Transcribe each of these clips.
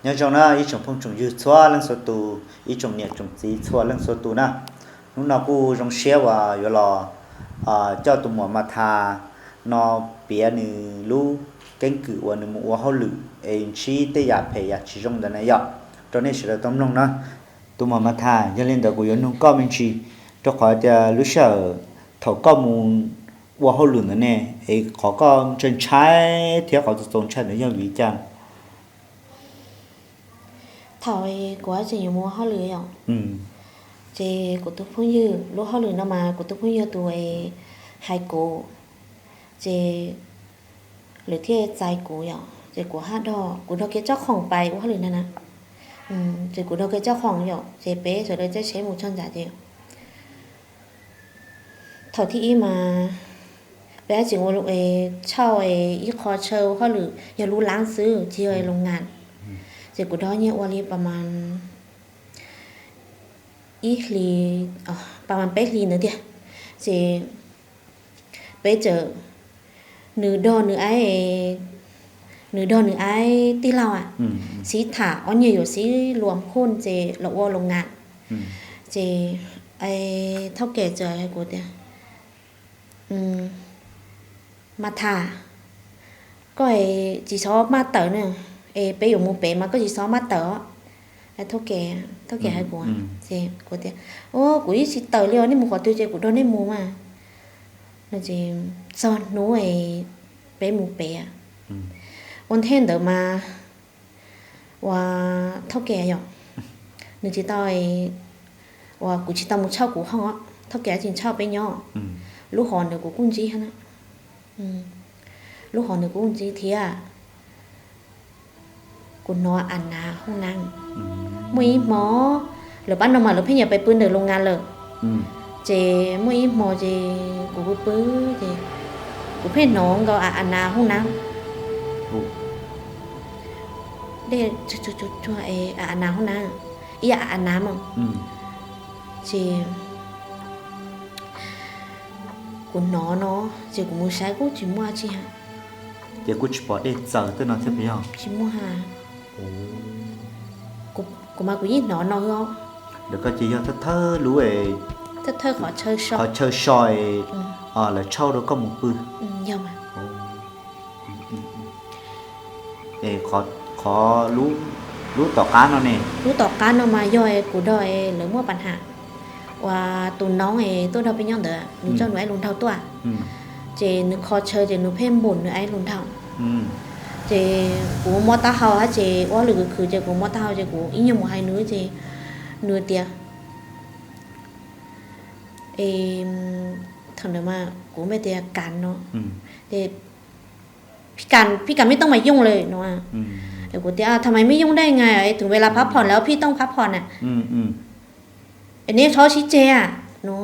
Nyob zoo na ib tsoom phooj tsoom ywg txhua leej txhua tus, ib tsoom niam tsoom txiv txhua leej txhua tus na. Hnub no kuj zoo siab uas yuav los coj tus muam Matha no piav nws lub keeb kwm uas nws mus ua hauj lwm es ntsib tej yam phem yam tsis zoo ntawd na yom, rau nej sawv daws tau mloog na. Tus muam Matha, yog li ntawd kuv yuav nug koj me ntsis, rau qhov tias lub sij hawm thaum koj mus ua hauj lwm ntawd ne, es qhov koj ntshai ntshai thiab qhov txaus txaus ntshai ntawd yog vim li cas? Thaum kuv tseem yuav mus ua hauj lwm yom, ces kuv tus phooj ywg, lub hauj lwm no mas kuv tus phooj ywg tus hais kuv, ces lawv thiaj txais kuv yom, ces kuv haj dog, kuv dog kiag tsob khoom pais ua hauj lwm na na, ces kuv dog kiag tsob khoom yom, ces peb sawv daws caij tsheb mus txog ntawd ces thaum thib ib mas peb tseem ua, tshauj ib qho chaw ua hauj lwm yog lub lab xwb tsis yog loos nkas, ces kuv dog nyiaj ua li pas mas ib hlis, pas mas peb hlis ntawd tiag, ces peb txawm, nws dog nws aib, nws dog nws aib tij laug a, sib tham ob niag yuav sib luas phoj ces los ua loos nkas, ces thauj kem txawm hais kuv tias, Matha, koj tsis txhob maj tawm na, es peb yuav mus pem mas koj tsis txhob maj tawm os. Thauj kem, thauj kem hais kuv, ces kuv tias, kuv yeej tsis tawm li os, nej mus qhov twg ces kuv nrog nej mus mas. No ces txog hnub peb mus pem, ua ntej ntawd mas uas thauj kem yom, nws tsis tau, uas kuv tsis tau mus tshauj kuv hoob, thauj kem tsis tshauj peb nyob, lub hov ntawd kuv kuj ntsib na, lub hov ntawd kuv kuj ntsib thiab. Kuv hnov a nas hoob nab, muaj ib hmo, lawv pab no mas lawv pheej yuav pais pw ntawm loos nkas lawm, ces muaj ib hmo ces kuv pw pw ces kuv pheej hnov nkaus a nas hoob nab, dej tsuag tsuag a nas hoob nab, ib yam a nas mas, ces kuv hnov no, ces kuv mus saib kuj tsis muaj tsi ha. Ces kuj tsis pom dej txawv tej no thiab puas yog? Tsis muaj ha. Kuv mas kuv yeej hnov no os. Lawv koj ces yog thawj thawj lub, thawj thawj qhov chaw so, qhov chaw so lawv tshauj rau koj mus pw. Yog mas. Es qhov lub tom qab no ne? Lub tom qab no mas yog kuv dog lawv muaj pas ham uas tus noob es tuaj nrog peb nyob ntawd, nws coj nws aib lus nraug tuaj, ces nws kho chaw ces nws pheej npum nws aib lus nraug. Ces kuv mob taub hau hab ces ua hauj lwm khwv khwv ces kuv mob taub hau ces kuv ib nyuag mus hais nws ces nws tias, thaum ntawd mas kuv npe tias Kas no, ces phij Kas, phij Kas mej tooj mas yooj lawm no. Es kuv tias, thaum mas mej yooj dai nga es thum ve las phab phom lawm phij tooj phab phom na. Es neb txhob sib ceg no.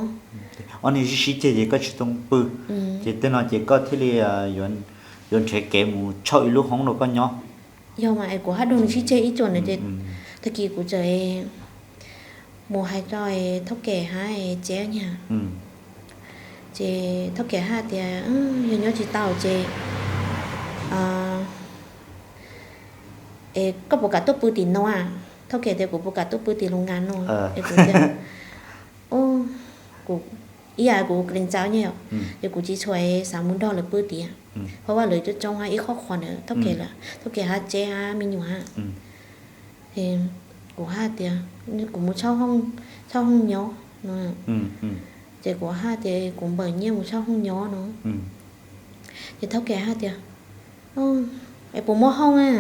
Ob niag sib sib ceg ces koj tsis tau pw, ces tej no ces koj thiaj li yuav nrhiav kev mus tshauj ib lub hoob rau koj nyob. Yog mas es kuv hab dog nws sib ceg ib tsuam ntawd ces tag kis kuv txawm mus hais rau thauj kem hab tsev nyag. Ces thauj kem hab tias, yog nyob tsis tau ces koj puas kam tuaj pw tim no? Thauj kem tias kuv puas kam tuaj pw tim loos nkas no? Es kuv tias, kuv ib yam kuv kres ntxav nyag, ces kuv tsis tshua xav mus nrog lawv pw tiag, phab vaj lawv coob coob hab ib qhov qhov ntawd thauj kem lawm, thauj kem hab tsev hab me nyuam hab. Kuv hab tias kuv mus tshauj hoob nyob no. Ces kuv hab tias kuv npawm nyiaj mus tshauj hoob nyob no. Ces thauj kem hab tias, es puas muaj hoob a,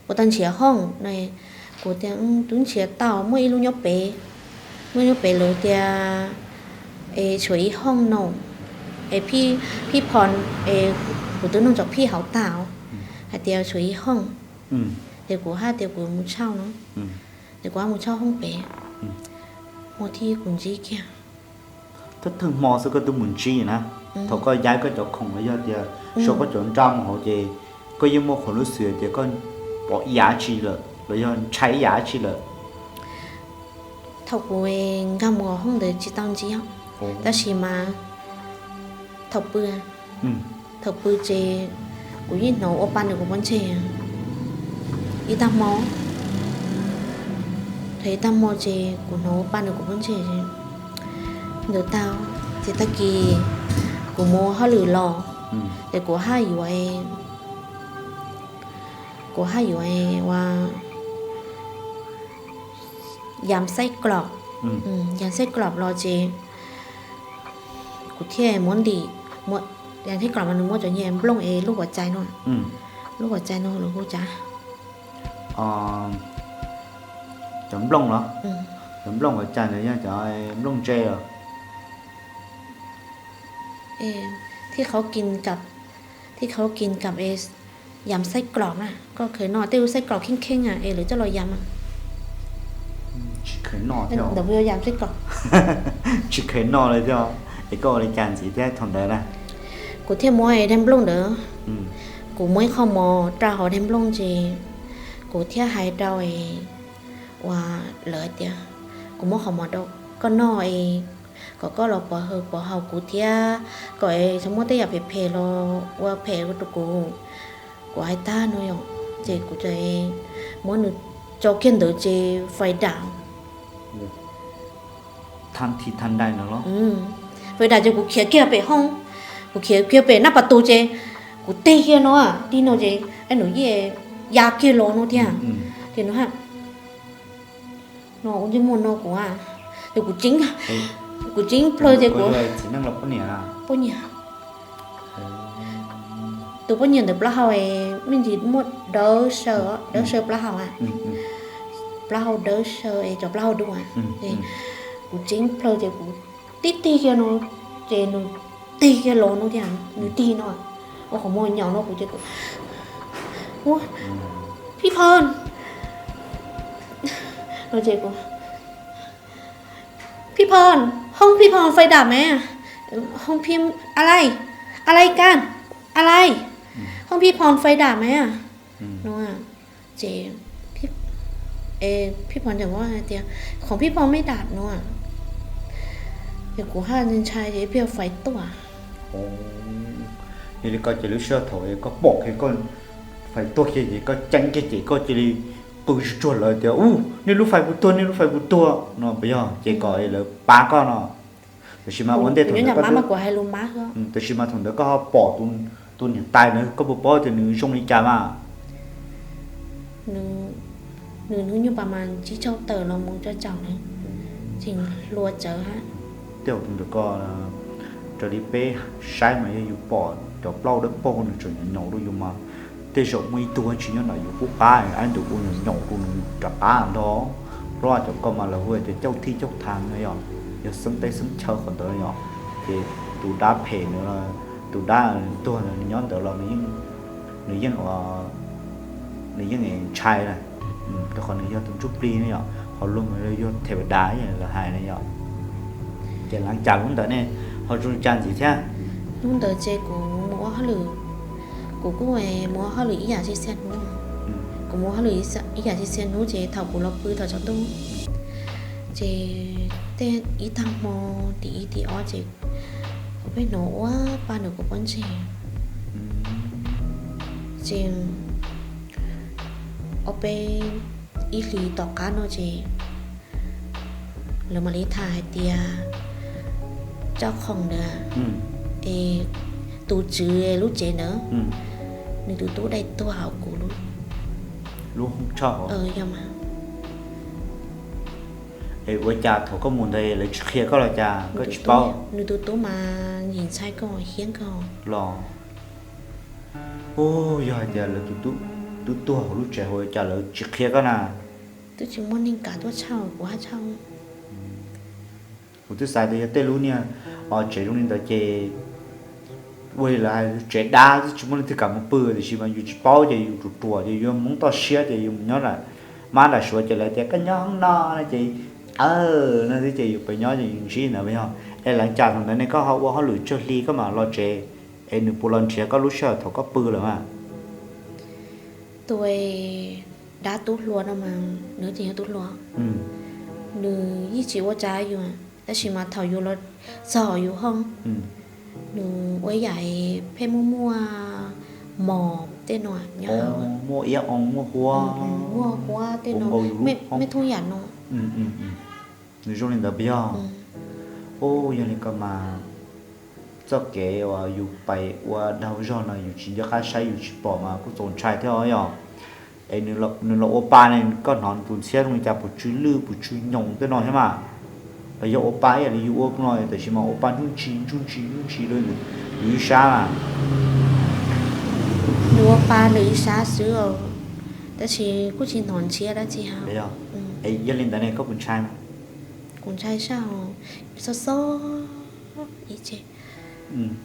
puas tau nrhiav hoob no? Kuv tias, twb nrhiav tau, muaj ib lub nyob pem, muaj ib lub nyob pem lawv tias es tshuav ib hoob no, es phij phom, es kuv twb nug tsoom phij hauv tag hais tias tshuav ib hoob, ces kuv hab tias kuv mus tshauj no, ces kuv hab mus tshauj hoob pem, hmo thib kuv ntsib kiag. Thawj thawj hmo xwb koj twb mus ntsib na, thaum koj yaib koj cov khoom los yog tias sau koj cov nra mus hauv ces koj yeej muaj qhuas lub xwm tias koj pom ib yam dab tsi lawm los yog ntshai ib yam dab tsi lawm? Thaum kuv nkag mus hauv hoob ntawd tsis tau ntsib, tab sis mas thaum pw, thaum pw ces kuv yeej hnov ua pa ntawm kuv pob ntseg ib tag hmo. Tag hmo ces kuv hnov ua pa nws kuv pob ntseg ntawd tag, ces tag kis kuv mus ua hauj lwm los, ces kuv haj yuav, kuv haj yuav ua yam xaib klom, yam xaib klom los ces kuv thiaj muab ntim, yam xaib klom mas nws muab cov nyuag nplooj es lub huas cai no, lub huas cai no lawv hu cas, cov nplooj los, cov nplooj huas cai ntawd yog cov nplooj ntse los. Thiab qhov kis kam, thiab qhov kis kam es yam xaib klom na, koj kheev noj tej lub xaib klom kheej kheej es lawv coj los yam, tsis kheev noj thiab, ntawd yam xaib klom, tsis kheev noj li thiab. Es koj ua li cas ntxiv thiab thaum ntawd na? Kuv thiaj muab daim nplooj ntawd, kuv muab ib qho mov rau hauv daim nplooj ces kuv thiaj hais rau uas lawv hais tias kuv muab qhov mov rau koj noj es kom koj los pov hwm pov haum kuv thiab kom txhob muaj tej yam phem phem los ua phem rau kuv, kuv hais tag no yom, ces kuv muab nws tso kiag ntawd ces fais dam, fais dam ces kuv khiav kiag pem hoob, kuv khiav kiag pem nab pas tus ces kuv tig kiag no, tig no ces nws yeej ya kiag los no thiab, ces nws no ua ntsej muag no kuv, ces kuv tseeb, kuv tseeb plaws ces kuv, poj niam, tus poj niam ntawd plaub hau me ntsis muaj dawb saw, dawb saw plaub hau, plaub hau dawb saw es cov plaub hau dub, kuv tseeb plaws ces kuv tib tig kiag no ces nws tig kiag los no thiab, nws tig no ua qhov muag nyaum no kuv ces kuv, Phij Phom, no ces kuv, Phij Phom, hoob Phij Phom fais dam mas, hoob Phij, a lai, a lai kas, a lai, hoob Phij Phom fais dam mas no ces Phij Phom ntawm hais tias, Khoom Phij Phom mej dam no, ces kuv haj ntshai ces pheej fais tuaj. Yog li ko ces lub sij hawm thaum koj pom kiag koj fais tuaj kiag ces koj ceeb kiag ces koj cia li qw tsuag tsuag lawv tias, U, nej lub fais puas tuag, nej lub fais puas tuag no puas yog? Ces kom lawv pab koj no. Tab sis mas ua ntej thaum ntawd, tab sis mas thaum ntawd koj ho pom tus niam tais na, koj puas paub tias nws zoo li cas mas? Nws hnub nyoog pas mas tsib caug tawm los mus rau caum na, tseem hluas tsawv hab. Tej zaum tus ntawd koj raws li peb saib mas yog yus pom cov plaub dawb paug nws tseem nyaum nyaum rau yus mas tej zaum muaj ib tug tsis nyob ntawm yus qub qab, ab ntawd ua nyaum nyaum rau nws rov qab ntag. Plaub cov koj mas lawv hu tias cauj thij cauj thas no yog, yog xeeb teb xeeb chaw qhov ntawd yog. Ces tus dab phem ntawd, tus dab tuag ntawd nws nyob ntawd los nws yeej, nws yeej ntshai na, rau qhov nws yog tus ntsuj plig ne yom, ho luag mas yog them dav lawv hais na yom. Ces lav cas lub ntawd ne ho zoo li cas ntxiv thiab? Lub ntawd ces kuv mus ua hauj lwm, kuv kuj mus ua hauj lwm ib yam txhia hnub, kuv mus ua hauj lwm ib yam txhia hnub ces thaum kuv los pw thaum tsaus ntuj ces tej ib tag hmo tim ib tim ob ces kuv pheej hnov ua pa nws kuv pob ntseg. Ces ob peb ib hlis tom qab no ces lawv mam li tham hais tias Txoj Khoom ntawd es tus tswv lub tsev ntawd, nws tus tub dai tuag hauv kuv lub, lub hoob tshoj. Yog mas. Es ua cas thaum koj mus ntawd lawv tsis qhia koj los cas koj tsis paub? Nws tus tub mas ntxim ntxhais kawg, hiab kawg los. Ub, yog hais tias lawv tus tub tuag hauv lub tsev hauv cas lawv tsis qhia koj na? Twb tsis muaj neeg kam tuaj tshaj kuv haj tshaj. Kuv twb xav tias yog tej lub niag tsev zoo li ntawd ces ua li lawv hais tsev dab twb tsis muaj leej twg kam mus pw, tiam sis mas yus tsis paub ces yus ruam ruam ces yus Hmoob toj siab ces yus mus nyob nram, mab nram Suav ces lawv tias koj nyob hoob no no ces, no xwb ces yus pheej nyob ces yus ntsib ntawd yog. Es lav cas thaum ntawd ne koj ho ua hauj lwm tsawg hli koj mam los tsev, es nws puas los nrhiav koj lub sij hawm thaum koj pw lawm mas? Tus dab tub hluas no mas nws tseem yog tub hluas, nws yeej tsis ua cas yus, tab sis mas thaum yus los txog yus hoob, nws ua ib yam pheej muaj muaj mos Tej no, muaj iab oo, muaj huab, muaj huab tej no, mej thooj yam no. Nws zoo li ntawd puas yog? Ub, yog li ko mas txoj kev uas yus pais ua dag zog no yus tsis nco qab saib yus tsis pom mas kuj txaus ntshai thiab os yog. Es nws los ua pa ne, koj hnov nws tus ntxhiab zoo li cas, puas tsw lwj puas tsw nyoos tej no thiab mas. Los yog ua pa ib yam li yus ua no tab sis mas ua pa ntsuj ntsis ntsuj ntsis ntsuj ntsis rau yus ib sab mas. Nws ua pa nws ib sab xwb, tab sis kuj tsis hnov ntshiab dab tsi ha. Yog li ntawd ne koj puas ntshai? Kuv ntshai sab, xob xob ib ce,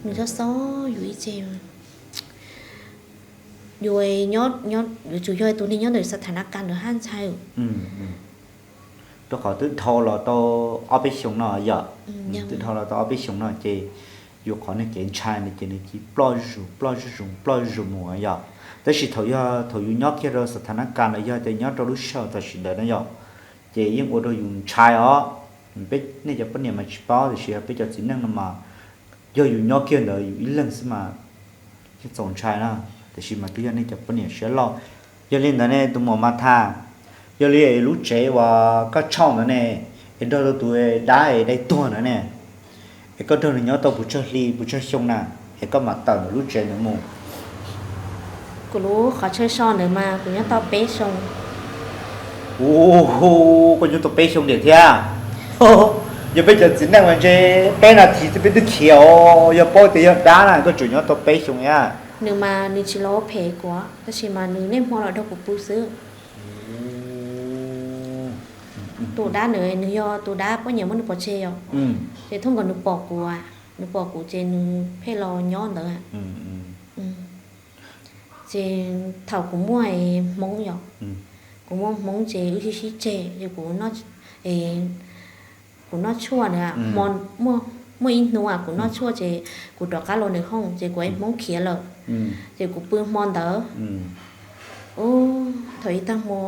nws xob xob yus ib ce. Yus, yuav tsum yog tus neeg nyob ntawm xa tha na kas ntawd haj ntshai. Rau qhov twb dhau los tau ob peb xyoos no yom, twb dhau los tau ob peb xyoos no ces yus qhov neeg kev ntshai ntawd ces nws cia li ploj zuj zus ploj zuj zus ploj zuj zus mus yom. Tab sis thaum yog thaum yus nyob kiag rau xa tha na kas los yog tias nyob rau lub sij hawm tam sim ntawd na yom, ces yeej ua rau yus ntshai os. Nej cov poj niam mas tsis paub, tiam sis yog peb cov txiv neej no mas yog yus nyob kiag ntawd yus ib leeg xwb mas yeej txaus ntshai na. Tiam sis mas twb yog nej cov poj niam siab loj. Yog li ntawd ne tus muam Mas Thas, yog li lub tsev uas koj tshaj ntawd ne, es nrog rau tus dab es dai tuag ntawd ne, es koj nrog nws nyob tau puas tsawg hli puas tsawg xyoo na, es koj mam tawm ntawm lub tsev ntawd mus? Kuv lub qhov chaw so ntawd mas kuv nyob tau peb xyoo. Ub, koj nyob tau peb xyoo tiag thiab. Yog peb cov txiv neej mas ntshe peb nas this xwb peb twb khiav os, yog paub tias yog dab na koj tseem nyob tau peb xyoo thiab. Nws mas nws tsis los ua phem kuv, tab sis mas nws niaj hmo los nrog kuv pw xwb. Tus dab ntawd nws yog tus dab poj niam muab nws pov tseg yom, ces thooj nkaus nws pom kuv, nws pom kuv ces nws pheej los nyob ntawd. Ces thaum kuv muaj hmoob yom, kuv muaj hmoob ces wb sib sib tseg, ces kuv, kuv noj tshuaj na, muaj ib hnub kuv noj tshuaj ces kuv rov qab los nws hooj ces kuv ev hmoob khiav lawm, ces kuv pw hmo ntawd. Ub, thaum ib tag hmo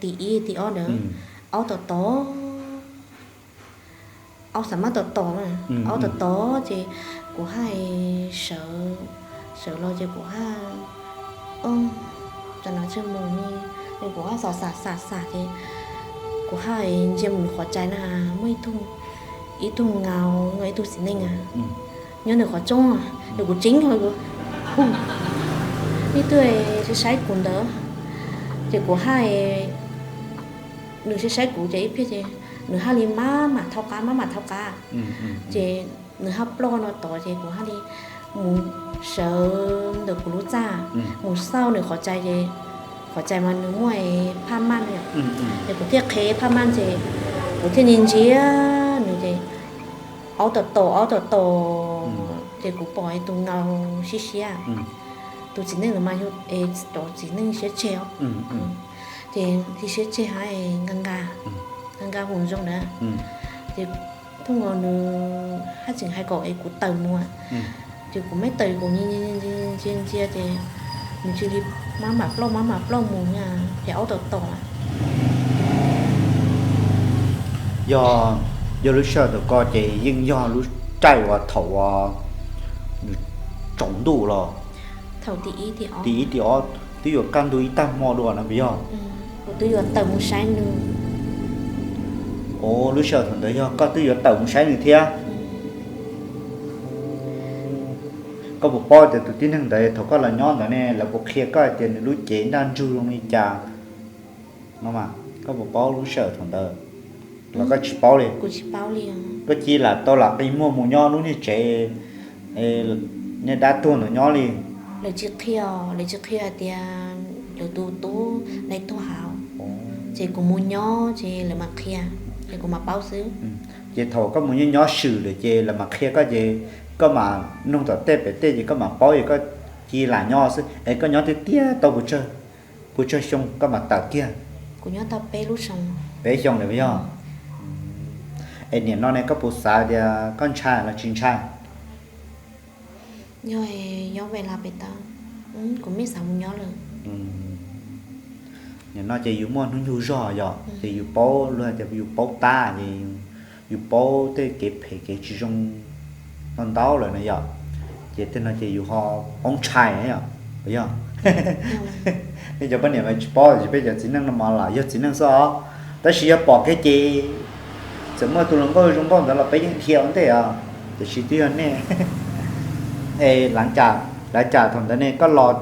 tim ib tim ob ntawd, aub tom tod, aub xav mab tom tod, aub tom tod ces kuv haj sawv, sawv los ces kuv haj, tam no tseg mus, kuv haj xav xav xav xav ces kuv haj ntsia mus qhov txais na, muaj ib tug, ib tug ntxhais, ib tug txiv neej nyob ntawm qhov rooj, ces kuv tseev, ib tug saib saib kuv ntawd, ces kuv haj, nws saib saib kuv ces ib pliag ces nws haj li mab mam thaub qab mab mam thaub qab, ces nws haj ploj no tod ces kuv haj li mus sawv ntawm kuv lub txaj, mus xauj nws qhov txais ces qhov txais mas nws muaj phaj maj, ces kuv thiaj qheb phaj maj ces kuv thiaj li ntsia nws ces aub tom tom aub tom tom, ces kuv pom tus ntxhais siab siab, tus txiv neej ntawd mas yog cov txiv neej siab tseg os, ces siab siab tseg hab nqa nqa, nqa nqa hu zoo ntawd, ces thooj nkaus nws haj tseem hais kom es kuv tawm mus, ces kuv maj tawm kuv ntsia ntsia ces nws cia li mab mam ploj mab mam ploj mus, ces aub tom tom. Yog, yog lub sij hawm thaum ko ces yeej yog lub caij uas thaum uas nws tsaus ntuj los, tim ib tim ob twb yuav kaj ntug ib tag hmo dua no puas yog? Kuv twb yuav tawm mus saib nws. Ua lub sij hawm thaum ntawd yog koj twb yuav tawm mus saib nws thiab. Koj puas paub tias tus tib neeg ntawd thaum koj los nyob ntawd ne lawv puas qhia koj hais tias nws lub cev nraj ntsug zoo li cas no mas? Koj puas paub lub sij hawm thaum ntawd los koj tsis paub li? Koj cia li lam tau lam qi muag mus nyob lub niag tsev niag dab tuag ntawd nyob li? Lawv tsis qhia, lawv tsis qhia hais tias lawv tus tub dai tuag hauv, ces kuv mus nyob ces lawv mam qhia, ces kuv mam paub xwb. Ces thaum koj mus nyob nyob swm lawm ces lawv mam qhia koj ces koj mam nug tom tej pem tej ces koj mam paub es koj cia li lam nyob xwb. Es koj nyob tiag tiag tau puas tsawg xyoo koj mam tawm kiag? Kuv nyob tau peb lub xyoo. Peb xyoo lawm puas yog? Es nim no ne koj puas xav tias koj ntshai los tsis ntshai? Yog, yog pem las pem tau, kuv mej xav mus nyob lawm. Nim no ces yus muaj hnub nyoog zog yom, ces yus paub, luag hais tias yus paub tab ces yus paub tej kev phem kev tsis zoo ntau ntau lawm na yom, ces tej no ces yus ho paub ntshai na yom, puas yog? Nej cov poj niam mas tsis paub, tiam sis peb cov txiv neej no mas lam yog txiv neej xwb os. Tab sis yog pom kiag ces txawm muaj tus hluas nkauj zoo nkauj ntawd los peb yeej dhia ua ntej os. Tiam sis twb yog nej, es lav cas, lav cas thaum ntawd ne koj los,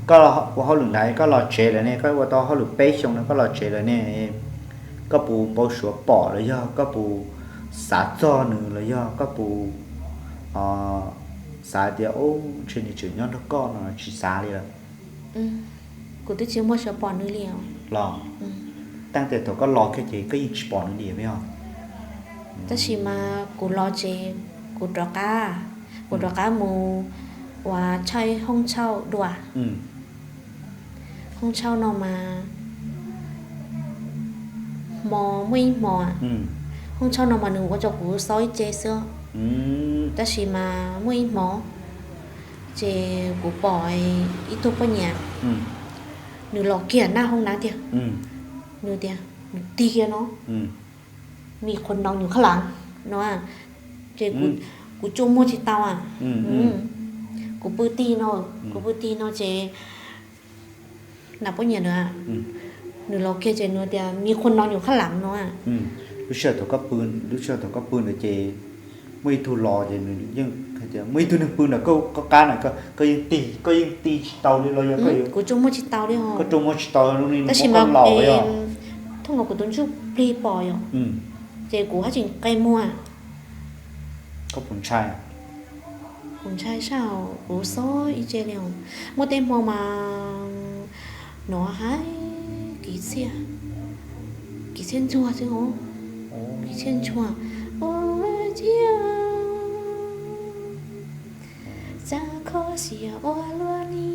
koj ua hauj lwm ntawd koj los tsev lawm ne, koj ua tau hauj lwm peb xyoo no koj los tsev lawm ne, koj puas npau suav pom los yog koj puas xav txog nws los yog koj puas xav tias, ntshe nws tseem nyob nrog koj no, tsis xav li lawm? Kuv twb tsis muaj suav pom nws li os. Los, thaum thaum koj los kiag ces koj yeej tsis pom nws li os? Tab sis mas kuv los ces kuv rov qab, kuv rov qab mus ua tshaj hoob tshauj dua. Hoob tshauj no mas hmo, muaj ib hmo, hoob tshauj no mas nws ua rau kuv xob ib ce xwb. Tab sis mas muaj ib hmo ces kuv pom ib tug poj niam, nws los kiag naj hoob na tiag. Nws tias, nws tig kiag no, me qhuav no nyuam qhab lav no, ces kuv tsuj muag tsis tau. Kuv pw tig no, kuv pw tig no ces na poj niam ntawd, nws los kiag ces nws tias me qhuav no nyuam qhab lav no. Lub sij hawm thaum koj pw, lub sij hawm thaum koj pw ntawd ces muaj ib tug los ces nws yeej hais tias muaj ib tug neeg pw ntawm koj qab na, koj yeej tig, koj yeej tig tsis tau li los yog koj, kuv tsuj muag tsis tau li, koj tsuj muag tsis tau li, tab sis mas laus, thooj los kuv tus ntsuj plig pom yom, ces kuv haj tseem qe muag. Koj puas ntshai? Kuv ntshai sab, kuv xob ib ce li. Muaj tej hmo mas hnov hais kwv txhiaj, kwv txhiaj ntsuag xwb os, kwv txhiaj ntsuag, ua ciaj, txaj kho siav ua luaj li,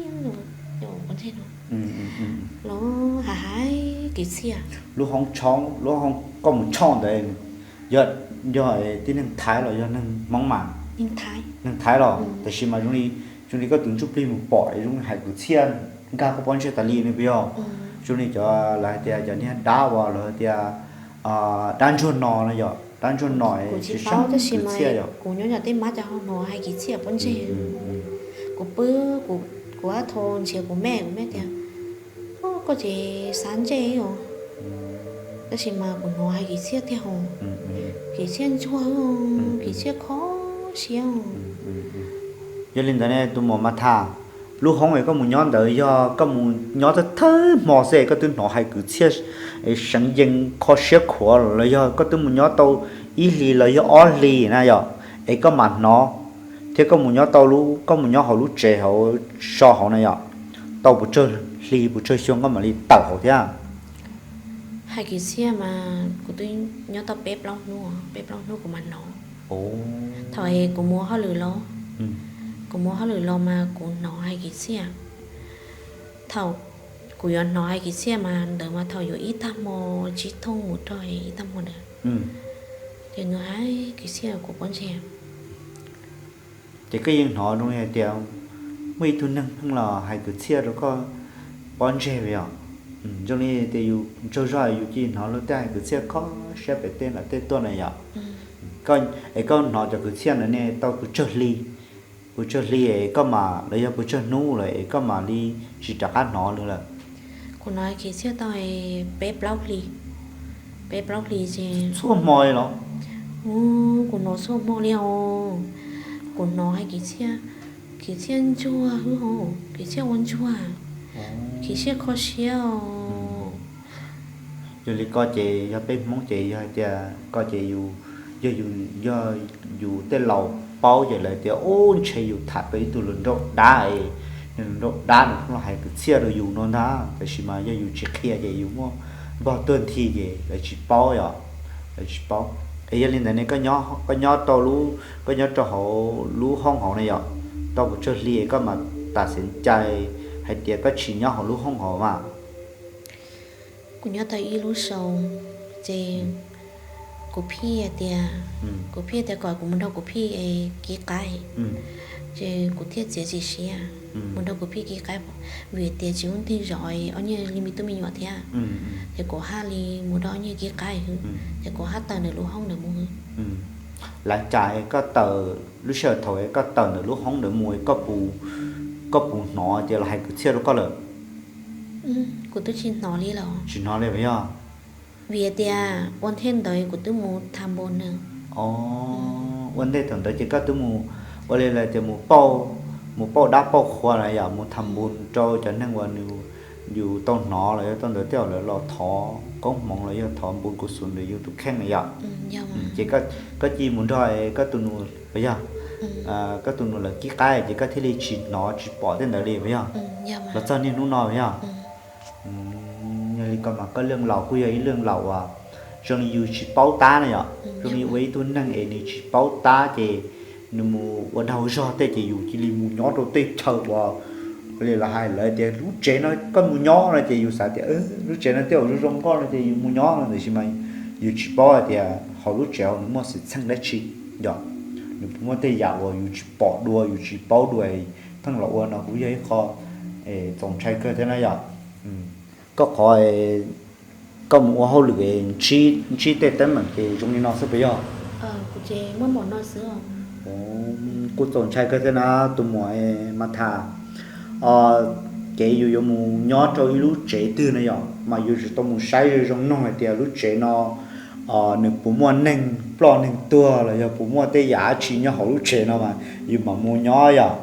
los hais hais kwv txhiaj. Lub hoob tshoob, lub hoob koj mus tshoob ntawd yog, yog tib neeg Thaib los yog neeg Hmoob mas? Neeg Thaib los, tab sis mas zoo li, zoo li koj tus ntsuj plig mus pom es zoo li hais kwv txhiaj nkag koj pob ntseg tas li ne puas yog? Zoo li cov lawv hais tias cov niag dab uas lawv hais tias dab ntsuag no no yom, dab ntsuag no, kuv tsis paub, tab sis mas kuv nyob nram tej mab cov ho hnov hais kwv txhiaj pob ntseg. Kuv pw, kuv ab tho nrhiav kuv me, kuv me tias koj ces xav ntsej os, tab sis mas kuv hnov hais kwv txhiaj tiag hos, kwv txhiaj ntsuag, kwv txhiaj kho siab. Yog li ntawd ne tus muam Mas Thas, lub hoob es koj mus nyob ntawd yog koj mus nyob thawj thawj hmo xwb es koj twb hnov hais kwv txhiaj seev yees kho siab khuav los yog koj twb mus nyob tau ib hlis los yog ob hlis na yom, es koj mam hnov, thiab koj mus nyob tau lub, koj mus nyob hauv lub tsev hauv so hauv na yom, tau puas tsawg hli puas tsawg xyoo koj mam li tawm hauv thiab? Hais kwv txhiaj mas kuv twb nyob tau peb plaub hnub, peb plaub hnub kuv mam hnov. Thaum es kuv mus hauj lwm los, kuv mus hauj lwm los mas kuv hnov hais kwv txhiaj. Thaum kuv yuav hnov hais kwv txhiaj mas ntawd mas thaum yuav ib tag hmo tsib thooj mus rau ib tag hmo ntawd, ces nws hais kwv txhiaj kuv pob ntseg. Ces koj yeej hnov zoo li hais tias muaj ib tug neeg pheej los hais kwv txhiaj rau koj pob ntseg yom? Zoo li tias yus tsaug zog yus cia li hnov luag tej hais kwv txhiaj kho siab pem tej nram tej tuaj na yom? Es koj hnov cov kwv txhiaj ntawd ne tau puas tsawg hli, puas tsawg hli es koj mam, los yog puas tsawg hnub lawm es koj mam li tsis rov qab hnov li lawm? Kuv hnov kwv txhiaj tau peb plaub hli, peb plaub hli ces txhua hmo li los? Kuv hnov txhua hmo li os. Kuv hnov hais kwv txhiaj, kwv txhiaj ntsuag hwb os, kwv txhiaj ua ntsuag, kwv txhiaj kho siab os. Yog li koj ces yog peb Hmoob ces yog hais tias koj ces yus, yog yus, yog yus tej laus paub ces lawv tias ub ntshe yus tham tau ib tug hluas nraug dab es, nws hluas nraug dab nws pheej los hais kwv txhiaj rau yus no ntag, tab sis mas yog yus tsis qhia ces yus muaj npog tuag nthi ces lawv tsis paub yom, lawv tsis paub. Es yog li ntawd ne koj nyob rau lub, koj nyob rau hauv lub hoob hauv ne yom, tau puas tsawg hli es koj mam tas xeev cai hais tias koj tsis nyob hauv lub hoob hauv mas? Kuv nyob tau ib lub xyoo, ces kuv phij hais tias, kuv phij tias kom kuv mus nrog kuv phij kib qaib, ces kuv thiaj txiav txim siab mus nrog kuv phij kib qaib, vim tias tsis muaj neeg zov ob niag li me tub me nyuam thiab, ces kuv haj li mus nrog ob niag kib qaib, ces kuv haj tawm ntawm lub hoob ntawd mus. Lav cas es koj tawm, lub sij hawm thaum es koj tawm ntawm lub hoob ntawd mus es koj puas, Koj puas hnov tias lawv hais kwv txhiaj rau koj lawm? Kuv twb tsis hnov li los. Tsis hnov li puas yog? Vim tias ua ntej ntawd kuv twb mus tham npu nws. Ua ntej thaum ntawd ces koj twb mus, ua li lawv tias mus pauj, mus pauj dab pauj qhua los yog mus tham npu rau cov neeg uas nws, yus tau hnov los yog tau ntawd tej zaum lawv los thov koob hmoov los yog thov npu kuv xus ntawm yus tus kheej na yom. Ces koj cia li mus nrog koj tus nus los yog koj tus nus lawv kib qab ces koj thiaj li tsis hnov tsis pom tej ntawd li puas yog? Los txog niaj hnub no puas yog? Yog li ko mas koj leej laus kuj yog ib leej laus uas zoo li yus tsis paub tab na yom, zoo li ua ib tug neeg es nws tsis paub tab ces nws mus ua dag zog tej ces yus cia li mus nyob rau tej chaw uas li lawv hais lawv tias lub tsev no koj mus nyob no ces yus xav tias lub tsev no tej zaum zoo zoo nkauj no ces yus mus nyob no tiam sis mas yus tsis paub hais tias hauv lub tsev nws muaj xwm txheej dab tsi yom, nws puas muaj tej yam uas yus tsis pom dua yus tsis paub dua, pheej los ua no kuj yog ib qho txaus ntshai kawg thiab na yom. Koj qhov koj mus ua hauj lwm ntsib tej teeb meem ces zoo li no xwb puas yog? Kuj txaus ntshai kawg thiab na tus muam Matha. Kev yus yuav mus nyob rau ib lub tsev twg na yom mas yus yuav tsum tau mus saib zoo zoo noog hais tias lub tsev no nws puas muaj neeg ploj neeg tuag los yog puas muaj tej yam dab tsi nyob hauv lub tsev no mas yus mam mus nyob yom.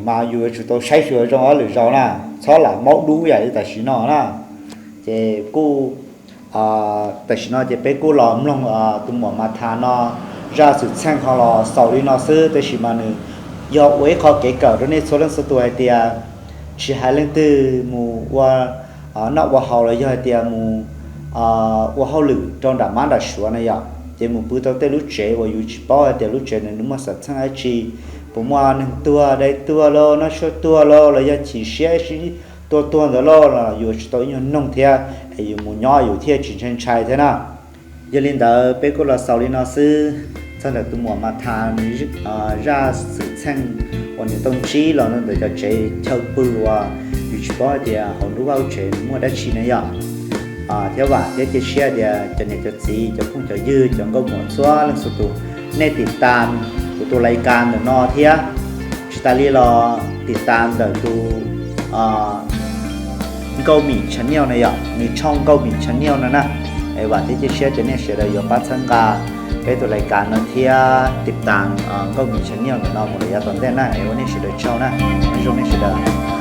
Mas yus yuav tsum tau saib xyuas zoo ob lwm zaus na, txhob lam maub dub yam li tam sim no na. Ces kuj tam sim no ces peb kuj los mloog tus muam Matha no zaj xwm txheej ho los xaus li no xwb, tab sis mas nws yog ua ib qho kev kawm rau nej txhua leej txhua tus hais tias tsis hais leej twg mus ua noj ua haus los yog hais tias mus ua hauj lwm rau nram mab nram suav na yom, ces mus pw tau tej lub tsev uas yus tsis paub hais tias lub tsev nws muaj xwm txheej dab tsi, puas muaj neeg tuag dai tuag lauj, noj tshuaj tuag lauj, los yog chim siab sib tua tuag ntawd lauj los yus yuav tsum tau ib nyuag noog thiab es yus mus nyob yus thiaj tsis ntshai ntshai thiab na. Yog li ntawd peb kuj los xaus li no xwb txog ntawm tus muam Matha nws zaj xwm txheej uas nws tau ntsib los ntawm cov tsev chaw pw uas yus tsis paub hais tias hauv nruab vaj hauv tsev nws muaj dab tsi na yom. Thiab vam thiab cia siab tias cov niam cov txiv cov phooj cov ywg cov nkauj muam txhua leej txhua tus nej tiv tas kuv tus lais kas ntawm no thiab tsis tas li los tiv tas ntawm tus Nkauj Mim channel na yom, nws tshooj Nkauj Mim channel no na. Es vam thiab cia siab tias nej sawv daws yuav pab txhawb nqa peb tus lais kas no thiab tiv tas Nkauj Mim channel ntawm no mus lawm yav tom ntej na, es ua nej sawv daws tsaug na, nyob zoo nej sawv daws.